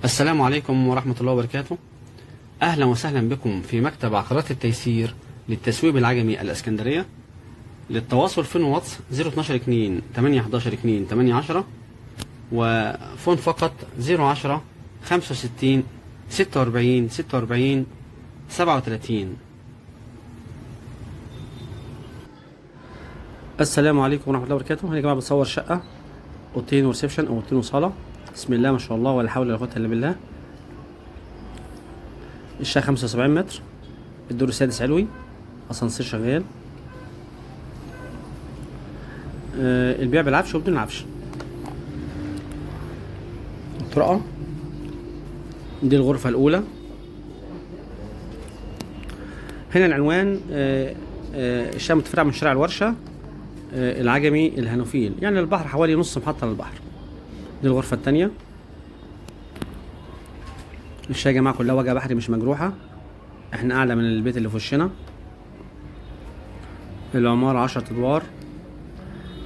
السلام عليكم ورحمة الله وبركاته. أهلا وسهلا بكم في مكتب عقارات التيسير للتسويق بالعجمي الإسكندرية. للتواصل phone واتس 012 2 8 11 2 8 10، و phone فقط 010 65 46 46 37. السلام عليكم ورحمة الله وبركاته. هنا يا جماعة بتصور شقة أوضتين و reception أو أوضتين وصالة. بسم الله ما شاء الله ولا حول ولا قوة إلا بالله. الشقة 75 متر، الدور السادس علوي، أسانسير شغال. البيع بالعفش وبدون العفش. الطرقة دي الغرفة الأولى. هنا العنوان، الشقة متفرعة من شارع الورشة، العجمي الهانوفيل، يعني البحر حوالي نص محطة للبحر. دي الغرفة التانية. الشقة يا جماعة كلها وجه بحري مش مجروحة، احنا أعلى من البيت اللي في وشنا. العمارة 10 أدوار.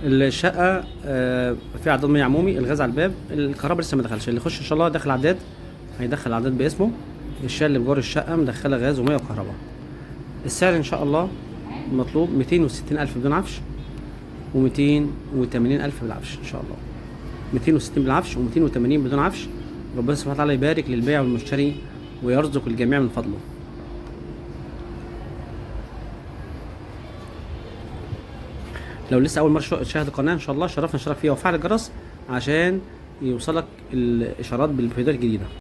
الشقة فيها عداد مية عمومي، الغاز على الباب، الكهرباء لسه ما دخلش. اللي يخش إن شاء الله داخل عداد هيدخل عداد باسمه. الشقة اللي بجوار الشقة مدخلة غاز ومية وكهرباء. السعر إن شاء الله مطلوب 260,000 بدون عفش، و280,000 بالعفش إن شاء الله. 260 بالعفش و280 بدون عفش. ربنا سبحانه وتعالى يبارك للبيع والمشتري ويرزق الجميع من فضله. لو لسه اول مرة تشاهد القناة ان شاء الله شرفنا نشترك فيها وفعل الجرس عشان يوصلك الاشارات بالفيديوهات الجديدة.